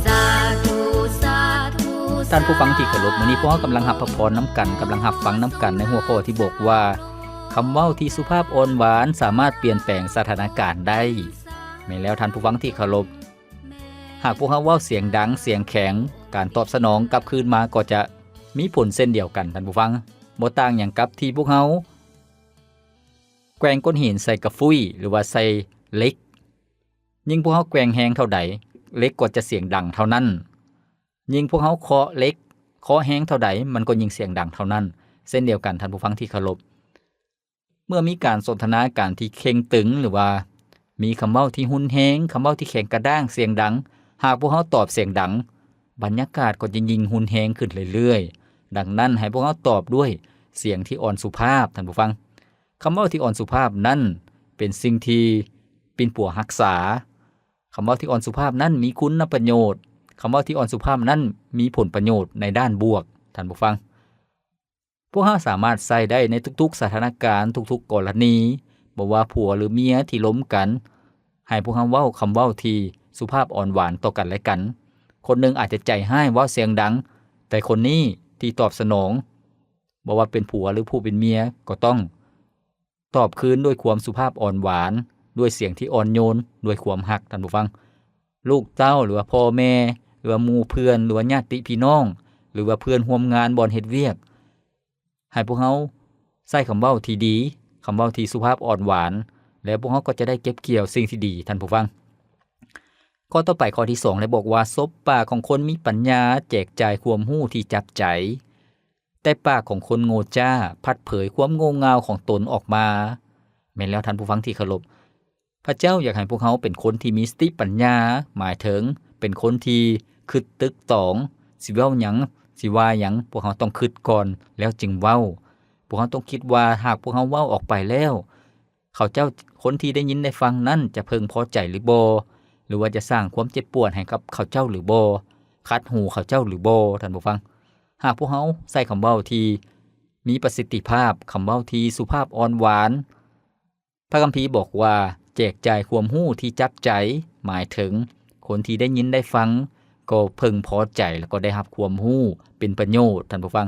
ສາທຸ ສາທຸ ທ່ານຜູ້ຟັງທີ່ເຄົາລົບ, ມື້ນີ້ພວກເຮົາກຳລັງຮັບພະພອນນຳກັນ, ກຳລັງຮັບຟັງນຳກັນໃນຫົວຂໍ້ທີ່ບອກວ່າ ຄຳເວົ້າທີ່ສຸພາບອ່ອນຫວານສາມາດປ່ຽນແປງສະຖານະການໄດ້. ແມ່ນແລ້ວທ່ານຜູ້ຟັງທີ່ເຄົາລົບ, ຫາກພວກເຮົາເວົ້າສຽງດັງ, ສຽງແຂງ, ການຕອບສະໜອງກັບຄືນມາກໍຈະມີຜົນເຊັ່ນດຽວກັນ, ທ່ານຜູ້ຟັງ. ບໍ່ຕ່າງຫຍັງກັບທີ່ພວກເຮົາແກວ່ງກ້ອນຫີນໃສ່ກະຟຸ້ຍ ຫຼືວ່າໃສ່ເຫຼັກ. ຍິ່ງພວກເຮົາແກວ່ງແຮງເທົ່າໃດ, ເຫຼັກກໍຈະສຽງດັງເທົ່ານັ້ນ. ຍິ່ງພວກເຮົາເຄາະເຫຼັກ, ເຄາະແຮງເທົ່າໃດ, ມັນກໍຍິ່ງສຽງດັງເທົ່ານັ້ນ ເຊັ່ນດຽວກັນ, ທ່ານຜູ້ຟັງທີ່ເຄົາລົບ. ເມື່ອມີການສົນທະນາການທີ່ເຄັ່ງຕຶງ ຫຼືວ່າມີຄຳເວົ້າທີ່ຮຸນແຮງ, ຄຳເວົ້າທີ່ແຂງກະດ້າງ, ສຽງດັງ, ຫາກພວກເຮົາຕອບສຽງດັງ, ບັນຍາກາດກໍຈະຍິ່ງຮຸນແຮງຂຶ້ນເລື້ອຍໆ. ດັ່ງນັ້ນ, ໃຫ້ພວກເຮົາຕອບດ້ວຍສຽງທີ່ອ່ອນສຸພາບ, ທ່ານຜູ້ຟັງ. ຄຳເວົ້າທີ່ອ່ອນສຸພາບນັ້ນເປັນສິ່ງທີ່ປິ່ນປົວຮັກສາ. ຄຳເວົ້າທີ່ອ່ອນສຸພາບນັ້ນມີຄຸນນະປະໂຫຍດ. ຄຳເວົ້າທີ່ອ່ອນສຸພາບນັ້ນມີຜົນປະໂຫຍດໃນດ້ານບວກ, ທ່ານຜູ້ຟັງ. ວກເຮົາສາມາດໃຊ້ໄດ້ໃນທຸກໆສະຖານະການ, ທຸກໆກໍລະນີ, ບໍ່ວ່າຜົວຫຼືເມຍທີ່ລົມກັນ, ໃຫ້ພວກເຮົາເວົ້າຄຳເວົ້າທີ່ສຸພາບອ່ອນຫວານຕໍ່ກັນແລະກັນ. ຄົນໜຶ່ງອາດຈະໃຈຮ້າຍເວົ້າສຽງດັງ, ແຕ່ຄົນນີ້ທີ່ຕອບສະໜອງ, ບໍ່ວ່າເປັນຜົວຫຼືຜູ້ເປັນເມຍ, ກໍຕ້ອງຕອບຄືນດ້ວຍຄວາມສຸພາບອ່ອນຫວານ, ດ້ວຍສຽງທີ່ອ່ອນໂຍນ, ດ້ວຍຄວາມຮັກ, ທ່ານຜູ້ຟັງ. ລູກເຕົ້າ ຫຼືວ່າພໍ່ແມ່ ຫຼືວ່າໝູ່ເພື່ອນ ຫຼືວ່າຍາດຕິພີ່ນ້ອງ ຫຼືວ່າເພື່ອນຮ່ວມງານບ່ອນເຮັດວຽກ, ໃຫ້ພວກເຮົາໃຊ້ຄຳເວົ້າທີ່ດີ, ຄຳເວົ້າທີ່ສຸພາບອ່ອນຫວານ, ແລ້ວພວກເຮົາກໍຈະໄດ້ເກັບກ່ຽວສິ່ງທີ່ດີ, ທ່ານຜູ້ຟັງ. ຂໍ້ຕໍ່ໄປ, ຂໍ້ທີສອງ ໄດ້ບອກວ່າ, ສົບປາກຂອງຄົນມີປັນຍາແຈກຈ່າຍຄວາມຮູ້ທີ່ຈັບໃຈ, ແຕ່ປາກຂອງຄົນໂງ່ຈ້າພັດເຜີຍຄວາມໂງ່ເຫງົ້າຂອງຕົນອອກມາ. ແມ່ນແລ້ວ, ທ່ານຜູ້ຟັງທີ່ເຄົາລົບ, ພະເຈົ້າຢາກໃຫ້ພວກເຮົາເປັນຄົນທີ່ມີສະຕິປັນຍາ, ໝາຍເຖິງເປັນຄົນທີ່ຄິດຕຶກຕອງ, ຊິເວົ້າຫຍັງ, ຊິວ່າຫຍັງ, ພວກເຮົາຕ້ອງຄິດກ່ອນ ແລ້ວຈຶ່ງເວົ້າ. ພວກເຮົາຕ້ອງຄິດວ່າ ຫາກພວກເຮົາເວົ້າອອກໄປແລ້ວ, ເຂົາເຈົ້າ, ຄົນທີ່ໄດ້ຍິນໄດ້ຟັງນັ້ນຈະເພິ່ງພໍໃຈຫຼືບໍ່, ຫຼືວ່າຈະສ້າງຄວາມເຈັບປວດໃຫ້ກັບເຂົາເຈົ້າຫຼືບໍ່, ຂັດຫູເຂົາເຈົ້າຫຼືບໍ່, ທ່ານຜູ້ຟັງ. ຫາກພວກເຮົາໃຊ້ຄຳເວົ້າທີ່ມີປະສິດທິພາບ, ຄຳເວົ້າທີ່ສຸພາບອ່ອນຫວານ, ພະຄຳພີບອກວ່າ ແຈກຈ່າຍຄວາມຮູ້ທີ່ຈັບໃຈ, ໝາຍເຖິງຄົນທີ່ໄດ້ຍິນໄດ້ຟັງກໍເພິ່ງພໍໃຈ ແລ້ວກໍໄດ້ຮັບຄວາມຮູ້ເປັນປະໂຫຍດ, ທ່ານຜູ້ຟັງ.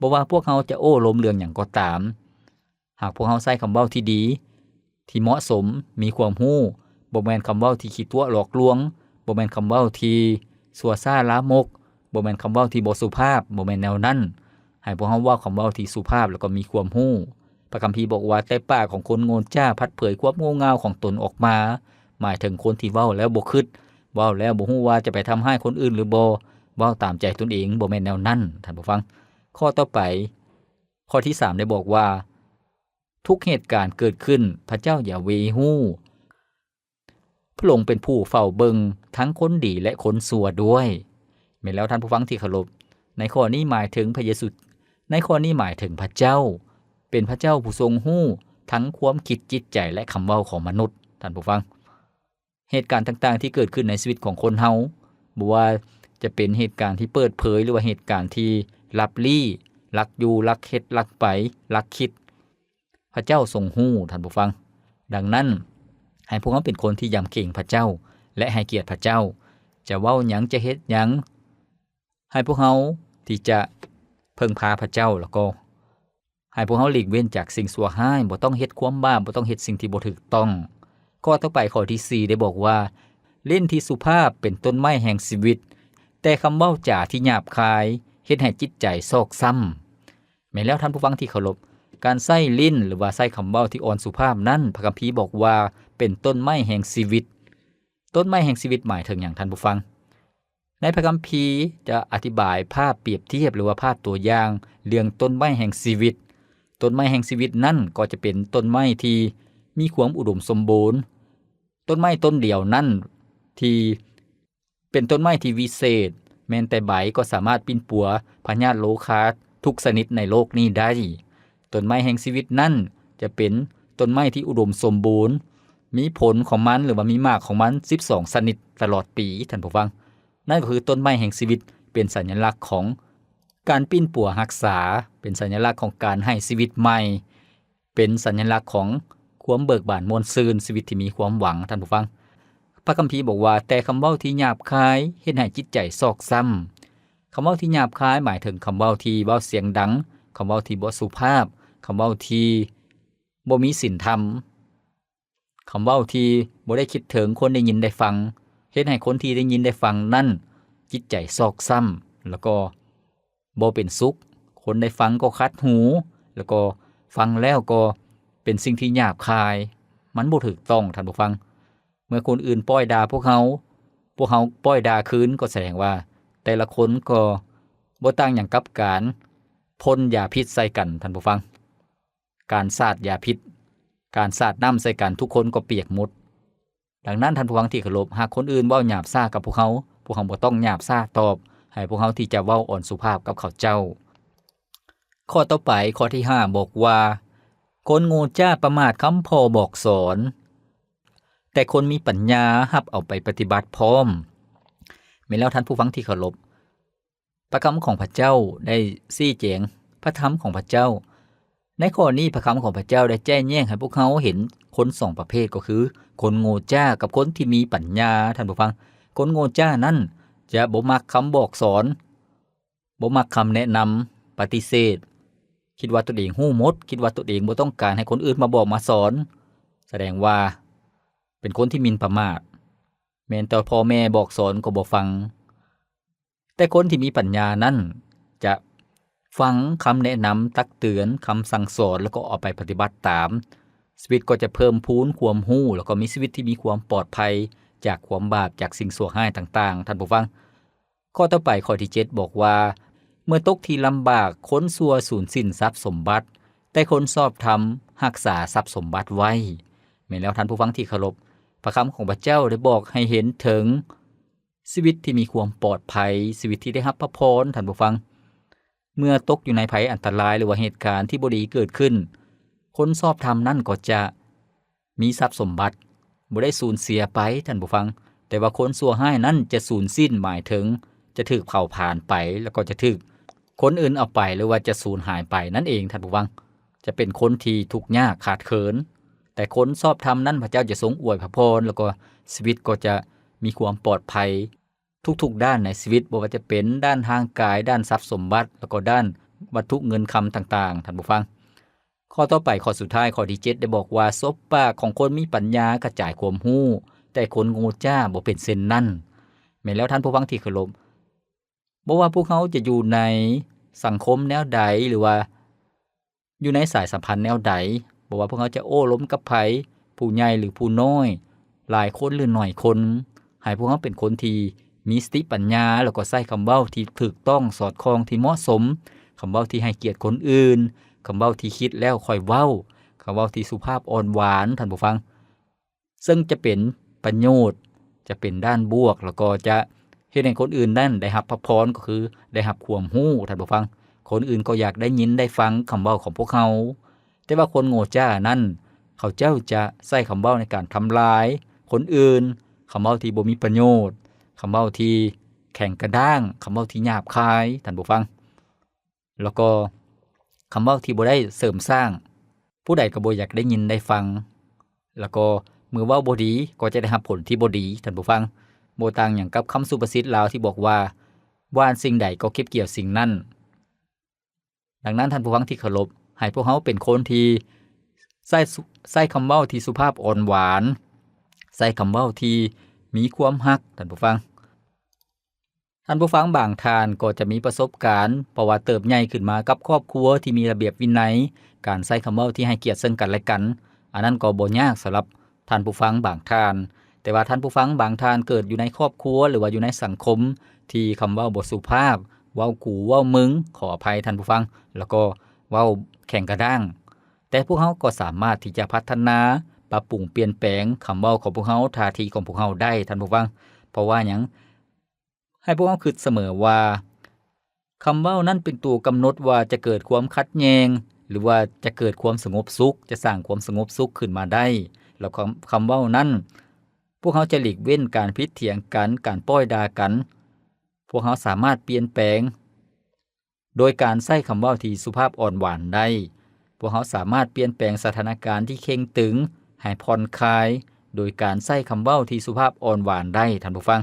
ບໍ່ວ່າພວກເຮົາຈະໂອ້ລົມເລື່ອງຫຍັງກໍຕາມ, ຫາກພວກເຮົາໃຊ້ຄຳເວົ້າທີ່ດີ, ທີ່ເໝາະສົມ, ມີຄວາມຮູ້, ບໍ່ແມ່ນຄຳເວົ້າທີ່ຂີ້ຕົວະຫຼອກລວງ, ບໍ່ແມ່ນຄຳເວົ້າທີ່ຊົ່ວຊ້າລາມົກ, ບໍ່ແມ່ນຄຳເວົ້າທີ່ບໍ່ສຸພາບ, ບໍ່ແມ່ນແນວນັ້ນ. ໃຫ້ພວກເຮົາເວົ້າຄຳເວົ້າທີ່ສຸພາບ ແລ້ວກໍມີຄວາມຮູ້. ພະຄຳພີບອກວ່າ, ແຕ່ປາກຂອງຄົນໂງ່ຈ້າພັດເຜີຍຄວາມໂງ່ເຫງົ້າຂອງຕົນອອກມາ, ໝາຍເຖິງຄົນທີ່ເວົ້າແລ້ວບໍ່ຄິດ, ເວົ້າແລ້ວບໍ່ຮູ້ວ່າຈະໄປທຳຮ້າຍຄົນອື່ນຫຼືບໍ່, ເວົ້າຕາມໃຈຕົນເອງ, ບໍ່ແມ່ນແນວນັ້ນ, ທ່ານຜູ້ຟັງ. ຂໍ້ຕໍ່ໄປ, ຂໍ້ທີສາມ ໄດ້ບອກວ່າ, ທຸກເຫດການເກີດຂຶ້ນ, ພະເຈົ້າຢາເວຮູ້. ພະອົງເປັນຜູ້ເຝົ້າເບິ່ງທັງຄົນດີ ແລະ ຄົນຊົ່ວດ້ວຍ. ແມ່ນແລ້ວ, ທ່ານຜູ້ຟັງທີ່ເຄົາລົບ, ໃນຂໍ້ນີ້ໝາຍເຖິງພະເຢຊູ, ໃນຂໍ້ນີ້ໝາຍເຖິງພະເຈົ້າ, ເປັນພະເຈົ້າຜູ້ຊົງຮູ້ທັງຄວາມຄິດຈິດໃຈ ແລະ ຄຳເວົ້າຂອງມະນຸດ, ທ່ານຜູ້ຟັງ. ເຫດການຕ່າງໆທີ່ເກີດຂຶ້ນໃນຊີວິດຂອງຄົນເຮົາ, ບໍ່ວ່າຈະເປັນເຫດການທີ່ເປີດເຜີຍ ຫຼືວ່າເຫດການທີ່ລັບລີ້, ລັກຢູ່, ລັກເຮັດ, ລັກໄປ, ລັກຄິດ, ພະເຈົ້າຊົງຮູ້, ທ່ານຜູ້ຟັງ. ດັ່ງນັ້ນ, ໃຫ້ພວກເຮົາເປັນຄົນທີ່ຢຳເກງພະເຈົ້າ ແລະ ໃຫ້ກຽດພະເຈົ້າ. ຈະເວົ້າຫຍັງ, ຈະເຮັດຫຍັງ, ໃຫ້ພວກເຮົາທີ່ຈະເພິ່ງພາພະເຈົ້າ, ແລ້ວກໍໃຫ້ພວກເຮົາຫຼີກເວັ້ນຈາກສິ່ງຊົ່ວຮ້າຍ, ບໍ່ຕ້ອງເຮັດຄວາມບາບ, ບໍ່ຕ້ອງເຮັດສິ່ງທີ່ບໍ່ຖືກຕ້ອງ. ຂໍ້ຕໍ່ໄປ, ຂໍ້ທີສີ່ ໄດ້ບອກວ່າ, ຫຼິ້ນທີ່ສຸພາບເປັນຕົ້ນໄມ້ແຫ່ງຊີວິດ, ແຕ່ຄຳເວົ້າຈາທີ່ຫຍາບຄາຍເຮັດໃຫ້ຈິດໃຈຊອກຊ້ຳ. ແມ່ນແລ້ວ, ທ່ານຜູ້ຟັງທີ່ເຄົາລົບ, ການໃຊ້ຫຼິ້ນ ຫຼືວ່າໃຊ້ຄຳເວົ້າທີ່ອ່ອນສຸພາບນັ້ນ, ພະຄຳພີບອກວ່າເປັນຕົ້ນໄມ້ແຫ່ງຊີວິດ. ຕົ້ນໄມ້ແຫ່ງຊີວິດໝາຍເຖິງຫຍັງ, ທ່ານຜູ້ຟັງ? ໃນພະຄຳພີຈະອະທິບາຍພາບປຽບທຽບ ຫຼືວ່າພາບຕົວຢ່າງເລື່ອງຕົ້ນໄມ້ແຫ່ງຊີວິດ. ຕົ້ນໄມ້ແຫ່ງຊີວິດນັ້ນກໍຈະເປັນຕົ້ນໄມ້ທີ່ມີຄວາມອຸດົມສົມບູນ, ຕົ້ນໄມ້ຕົ້ນດຽວນັ້ນທີ່ ເປັນຕົ້ນໄມ້ທີ່ວິເສດ, ແມ່ນແຕ່ໃບກໍສາມາດປິ່ນປົວພະຍາດໂລຄາທຸກຊະນິດໃນໂລກນີ້ໄດ້. ຕົ້ນໄມ້ແຫ່ງຊີວິດນັ້ນຈະເປັນຕົ້ນໄມ້ທີ່ອຸດົມສົມບູນ, ມີຜົນຂອງມັນ ຫຼືວ່າມີໝາກຂອງມັນສິບສອງຊະນິດຕະຫຼອດປີ, ທ່ານຜູ້ຟັງ. ນັ້ນກໍຄືຕົ້ນໄມ້ແຫ່ງຊີວິດ ເປັນສັນຍະລັກຂອງການປິ່ນປົວຮັກສາ, ເປັນສັນຍະລັກຂອງການໃຫ້ຊີວິດໃໝ່. ເປັນສັນຍະລັກຂອງຄວາມເບີກບານມ່ວນຊື່ນ, ຊີວິດທີ່ມີຄວາມຫວັງ, ທ່ານຜູ້ຟັງ. ພະຄຳພີບອກວ່າ, ແຕ່ຄຳເວົ້າທີ່ຫຍາບຄາຍເຮັດໃຫ້ຈິດໃຈຊອກຊ້ຳ. ຄຳເວົ້າທີ່ຫຍາບຄາຍໝາຍເຖິງຄຳເວົ້າທີ່ເວົ້າສຽງດັງ, ຄຳເວົ້າທີ່ບໍ່ສຸພາບ, ຄຳເວົ້າທີ່ບໍ່ມີສິນທຳ. ຄຳເວົ້າທີ່ບໍ່ໄດ້ຄິດເຖິງຄົນໄດ້ຍິນໄດ້ຟັງ, ເຮັດໃຫ້ຄົນທີ່ໄດ້ຍິນໄດ້ຟັງນັ້ນຈິດໃຈຊອກຊ້ຳ ແລ້ວກໍບໍ່ເປັນສຸກ. ຄົນໄດ້ຟັງກໍຂັດຫູ, ແລ້ວກໍຟັງແລ້ວກໍເປັນສິ່ງທີ່ຫຍາບຄາຍ. ມັນບໍ່ຖືກຕ້ອງ, ທ່ານຜູ້ຟັງ. ເມື່ອຄົນອື່ນປ້ອຍດ່າພວກເຮົາ, ພວກເຮົາປ້ອຍດ່າຄືນ, ກໍສະແດງວ່າແຕ່ລະຄົນກໍບໍ່ຕ່າງຫຍັງກັບການພົ່ນຢາພິດໃສ່ກັນ, ທ່ານຜູ້ຟັງ. ການສາດຢາພິດ, ການສາດນ້ຳໃສ່ກັນ, ທຸກຄົນກໍປຽກໝົດ. ດັ່ງນັ້ນ, ທ່ານຜູ້ຟັງທີ່ເຄົາລົບ, ຫາກຄົນອື່ນເວົ້າຫຍາບຊ້າກັບພວກເຮົາ, ພວກເຮົາບໍ່ຕ້ອງຫຍາບຊ້າຕອບ, ໃຫ້ພວກເຮົາທີ່ຈະເວົ້າອ່ອນສຸພາບກັບເຂົາເຈົ້າ. ຂໍ້ຕໍ່ໄປ, ຂໍ້ທີຫ້າ ບອກວ່າ, ຄົນໂງ່ຈ້າປະໝາດຄຳພໍ່ບອກສອນ, ແຕ່ຄົນມີປັນຍາຮັບເອົາໄປປະຕິບັດພ້ອມ. ແມ່ນແລ້ວ, ທ່ານຜູ້ຟັງທີ່ເຄົາລົບ. ພະຄຳຂອງພະເຈົ້າໄດ້ຊີ້ແຈງ ພະທຳຂອງພະເຈົ້າ. ໃນຂໍ້ນີ້ ພະຄຳຂອງພະເຈົ້າໄດ້ແຈ້ງແຍກໃຫ້ພວກເຮົາເຫັນຄົນສອງປະເພດ ກໍຄືຄົນໂງ່ຈ້າກັບຄົນທີ່ມີປັນຍາ, ທ່ານຜູ້ຟັງ. ຄົນໂງ່ຈ້ານັ້ນຈະບໍ່ມັກຄຳບອກສອນ, ບໍ່ມັກຄຳແນະນຳ, ປະຕິເສດ, ຄິດວ່າຕົນເອງຮູ້ໝົດ, ຄິດວ່າຕົນເອງບໍ່ຕ້ອງການໃຫ້ຄົນອື່ນມາບອກມາສອນ, ສະແດງວ່າເປັນຄົນທີ່ໝິ່ນປະໝາດ, ແມ່ນແຕ່ພໍ່ແມ່ບອກສອນກໍບໍ່ຟັງ. ແຕ່ຄົນທີ່ມີປັນຍານັ້ນຈະຟັງຄຳແນະນຳ, ຕັກເຕືອນ, ຄຳສັ່ງສອນ ແລ້ວກໍເອົາໄປປະຕິບັດຕາມ. ຊີວິດກໍຈະເພີ່ມພູນຄວາມຮູ້ ແລ້ວກໍມີຊີວິດທີ່ມີຄວາມປອດໄພຈາກຄວາມບາບ, ຈາກສິ່ງຊົ່ວຮ້າຍຕ່າງໆ, ທ່ານຜູ້ຟັງ. ຂໍ້ຕໍ່ໄປ, ຂໍ້ທີເຈັດ ບອກວ່າ, ເມື່ອຕົກທີ່ລຳບາກ, ຄົນຊົ່ວສູນສິ້ນຊັບສົມບັດ, ແຕ່ຄົນຊອບທຳຮັກສາຊັບສົມບັດໄວ້. ແມ່ນແລ້ວ, ທ່ານຜູ້ຟັງທີ່ເຄົາລົບ, ພະຄຳຂອງພະເຈົ້າໄດ້ບອກໃຫ້ເຫັນເຖິງຊີວິດທີ່ມີຄວາມປອດໄພ, ຊີວິດທີ່ໄດ້ຮັບພະພອນ, ທ່ານຜູ້ຟັງ. ເມື່ອຕົກຢູ່ໃນໄພອັນຕະລາຍ ຫຼືວ່າເຫດການທີ່ບໍ່ດີເກີດຂຶ້ນ, ຄົນຊອບທຳນັ້ນກໍຈະ ມີຊັບສົມບັດ, ບໍ່ໄດ້ສູນເສຍໄປ, ທ່ານຜູ້ຟັງ, ແຕ່ວ່າຄົນຊົ່ວຮ້າຍນັ້ນຈະສູນສິ້ນ, ໝາຍເຖິງຈະຖືກເຜົາຜານໄປ, ແລ້ວກໍຈະຖືກຄົນອື່ນເອົາໄປ ຫຼືວ່າຈະສູນຫາຍໄປນັ້ນເອງ, ທ່ານຜູ້ຟັງ. ຈະເປັນຄົນທີ່ທຸກຍາກຂາດເຂີນ. ແຕ່ຄົນຊອບທຳນັ້ນ ພະເຈົ້າຈະຊົງອວຍພະພອນ, ແລ້ວກໍຊີວິດກໍຈະມີຄວາມປອດໄພ ທຸກໆດ້ານໃນຊີວິດ, ບໍ່ວ່າຈະເປັນດ້ານຮ່າງກາຍ, ດ້ານຊັບສົມບັດ, ແລ້ວກໍດ້ານວັດຖຸເງິນຄຳຕ່າງໆ, ທ່ານຜູ້ຟັງ. ຂໍ້ຕໍ່ໄປ, ຂໍ້ສຸດທ້າຍ, ຂໍ້ທີເຈັດ ໄດ້ບອກວ່າ, ສົບປາກຂອງຄົນມີປັນຍາກະຈາຍຄວາມຮູ້, ແຕ່ຄົນໂງ່ຈ້າບໍ່ເປັນເຊັ່ນນັ້ນ. ແມ່ນແລ້ວ, ທ່ານຜູ້ຟັງທີ່ເຄົາລົບ, ບໍ່ວ່າພວກເຮົາຈະຢູ່ໃນສັງຄົມແນວໃດ ຫຼືວ່າ ຢູ່ໃນສາຍສຳພັນແນວໃດ, ບໍ່ວ່າພວກເຮົາຈະໂອ້ລົມກັບໃຜ, ຜູ້ໃຫຍ່ ຫຼື ຜູ້ນ້ອຍ, ຫຼາຍຄົນ ຫຼື ໜ້ອຍຄົນ, ໃຫ້ພວກເຮົາເປັນຄົນທີ່ມີສະຕິປັນຍາ, ແລ້ວກໍໃຊ້ຄຳເວົ້າທີ່ຖືກຕ້ອງ, ສອດຄ່ອງ, ທີ່ເໝາະສົມ, ຄຳເວົ້າທີ່ໃຫ້ກຽດຄົນອື່ນ, ຄຳເວົ້າທີ່ຄິດແລ້ວຄ່ອຍເວົ້າ, ຄຳເວົ້າທີ່ສຸພາບອ່ອນຫວານ, ທ່ານຜູ້ຟັງ. ເຊິ່ງຈະເປັນປະໂຫຍດ, ຈະເປັນດ້ານບວກ, ແລ້ວກໍຈະເຮັດໃຫ້ຄົນອື່ນນັ້ນໄດ້ຮັບພະພອນ, ກໍຄືໄດ້ຮັບຄວາມຮູ້, ທ່ານຜູ້ຟັງ. ຄົນອື່ນກໍຢາກໄດ້ຍິນໄດ້ຟັງຄຳເວົ້າຂອງພວກເຮົາ. ແຕ່ວ່າຄົນໂງ່ຈ້ານັ້ນ, ເຂົາເຈົ້າຈະໃຊ້ຄຳເວົ້າໃນການທຳລາຍຄົນອື່ນ, ຄຳເວົ້າທີ່ບໍ່ມີປະໂຫຍດ, ຄຳເວົ້າທີ່ແຂງກະດ້າງ, ຄຳເວົ້າທີ່ຫຍາບຄາຍ, ທ່ານຜູ້ຟັງ. ແລ້ວກໍຄຳເວົ້າທີ່ບໍ່ໄດ້ເສີມສ້າງ, ຜູ້ໃດກໍບໍ່ຢາກໄດ້ຍິນໄດ້ຟັງ. ແລ້ວກໍເມື່ອເວົ້າບໍ່ດີກໍຈະໄດ້ຮັບຜົນທີ່ບໍ່ດີ, ທ່ານຜູ້ຟັງ. ບໍ່ຕ່າງຫຍັງກັບຄຳສຸພາສິດລາວທີ່ບອກວ່າ, ຫວ່ານສິ່ງໃດກໍເກັບກ່ຽວສິ່ງນັ້ນ. ດັ່ງນັ້ນ, ທ່ານຜູ້ຟັງທີ່ເຄົາລົບ, ໃຫ້ພວກເຮົາເປັນຄົນທີ່ໃຊ້ ໃຊ້ຄຳເວົ້າທີ່ສຸພາບອ່ອນຫວານ, ໃຊ້ຄຳເວົ້າທີ່ມີຄວາມຮັກ, ທ່ານຜູ້ຟັງ. ທ່ານຜູ້ຟັງບາງທ່ານກໍຈະມີປະສົບການ, ເພາະວ່າເຕີບໃຫຍ່ຂຶ້ນມາກັບຄອບຄົວທີ່ມີລະບຽບວິໄນ, ການໃຊ້ຄຳເວົ້າທີ່ໃຫ້ກຽດເຊິ່ງກັນແລະກັນ, ອັນນັ້ນກໍບໍ່ຍາກສຳລັບທ່ານຜູ້ຟັງບາງທ່ານ. ແຕ່ວ່າທ່ານຜູ້ຟັງບາງທ່ານເກີດຢູ່ໃນຄອບຄົວ ຫຼືວ່າຢູ່ໃນສັງຄົມທີ່ຄຳເວົ້າບໍ່ສຸພາບ, ເວົ້າກູເວົ້າມຶງ, ຂໍອະໄພທ່ານຜູ້ຟັງ, ແລ້ວກໍເວົ້າແຂງກະດ້າງ. ແຕ່ພວກເຮົາກໍສາມາດທີ່ຈະພັດທະນາ, ປັບປຸງ, ປ່ຽນແປງຄຳເວົ້າຂອງພວກເຮົາ, ທ່າທີຂອງພວກເຮົາໄດ້, ທ່ານຜູ້ຟັງ. ເພາະວ່າຫຍັງ? ໃຫ້ພວກເຮົາຄິດສະເໝີວ່າ ຄຳເວົ້ານັ້ນເປັນຕົວກຳນົດວ່າຈະເກີດຄວາມຂັດແຍ່ງ ຫຼືວ່າຈະເກີດຄວາມສະຫງົບສຸກ, ຈະສ້າງຄວາມສະຫງົບສຸກຂຶ້ນມາໄດ້. ແລ້ວຄຳ ຄຳເວົ້ານັ້ນ ພວກເຮົາຈະຫຼີກເວັ້ນການຜິດຖຽງກັນ, ການປ້ອຍດ່າກັນ. ພວກເຮົາສາມາດປ່ຽນແປງ ໂດຍການໃຊ້ຄຳເວົ້າທີ່ສຸພາບອ່ອນຫວານໄດ້. ພວກເຮົາສາມາດປ່ຽນແປງສະຖານະການທີ່ເຄັ່ງຕຶງໃຫ້ຜ່ອນຄາຍ ໂດຍການໃຊ້ຄຳເວົ້າທີ່ສຸພາບອ່ອນຫວານໄດ້, ທ່ານຜູ້ຟັງ.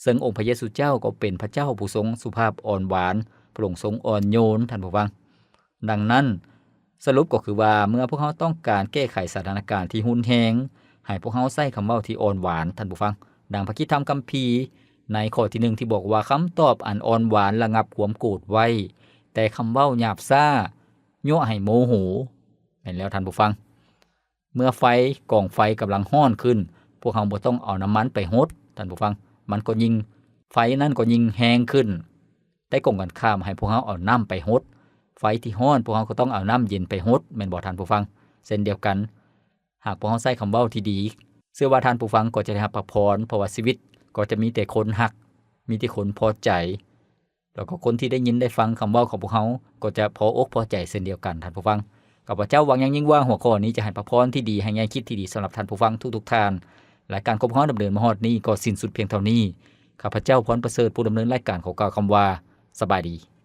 ເຊິ່ງອົງພະເຢຊູເຈົ້າກໍເປັນພະເຈົ້າຜູ້ຊົງສຸພາບອ່ອນຫວານ, ພະອົງຊົງອ່ອນໂຍນ, ທ່ານຜູ້ຟັງ. ດັ່ງນັ້ນ, ສະຫຼຸບກໍຄືວ່າ ເມື່ອພວກເຮົາຕ້ອງການແກ້ໄຂສະຖານະການທີ່ຮຸນແຮງ, ໃຫ້ພວກເຮົາໃຊ້ຄຳເວົ້າທີ່ອ່ອນຫວານ, ທ່ານຜູ້ຟັງ. ດັ່ງພະຄຣິສຕະທຳຄຳພີໃນຂໍ້ທີໜຶ່ງທີ່ບອກວ່າ, ຄຳຕອບອັນອ່ອນຫວານລະງັບຄວາມໂກດໄວ້, ແຕ່ຄຳເວົ້າຫຍາບຊ້າຍົວະໃຫ້ໂມໂຫ. ແມ່ນແລ້ວ, ທ່ານຜູ້ຟັງ. ເມື່ອໄຟ, ກອງໄຟກຳລັງຮ້ອນຂຶ້ນ, ພວກເຮົາບໍ່ຕ້ອງເອົານ້ຳມັນໄປຫົດ, ທ່ານຜູ້ຟັງ, ມັນກໍຍິ່ງ, ໄຟນັ້ນກໍຍິ່ງແຮງຂຶ້ນ. ແຕ່ກົງກັນຂ້າມ, ໃຫ້ພວກເຮົາເອົານ້ຳໄປຫົດ, ໄຟທີ່ຮ້ອນ, ພວກເຮົາກໍຕ້ອງເອົານ້ຳເຢັນໄປຫົດ, ແມ່ນບໍ່, ທ່ານຜູ້ຟັງ? ເຊັ່ນດຽວກັນ, ຫາກພວກເຮົາໃຊ້ຄຳເວົ້າທີ່ດີ, ເຊື່ອວ່າທ່ານຜູ້ຟັງກໍຈະໄດ້ຮັບພະພອນ, ເພາະວ່າຊີວິດກໍຈະມີແຕ່ຄົນຮັກ, ມີແຕ່ຄົນພໍໃຈ. ແລ້ວກໍຄົນທີ່ໄດ້ຍິນໄດ້ຟັງຄຳເວົ້າຂອງພວກເຮົາ ກໍຈະພໍອົກພໍໃຈເຊັ່ນດຽວກັນ, ທ່ານຜູ້ຟັງ. ຂ້າພະເຈົ້າຫວັງຢ່າງຍິ່ງວ່າຫົວຂໍ້ນີ້ຈະໃຫ້ພະພອນທີ່ດີ, ໃຫ້ແງ່ຄິດທີ່ດີສຳລັບທ່ານຜູ້ຟັງທຸກໆທ່ານ. ລາຍການຂອງພວກເຮົາດຳເນີນມາຮອດນີ້ກໍສິ້ນສຸດພຽງເທົ່ານີ້. ຂ້າພະເຈົ້າ ພອນປະເສີດ ຜູ້ດຳເນີນລາຍການ ຂໍກ່າວຄຳວ່າ ສະບາຍດີ.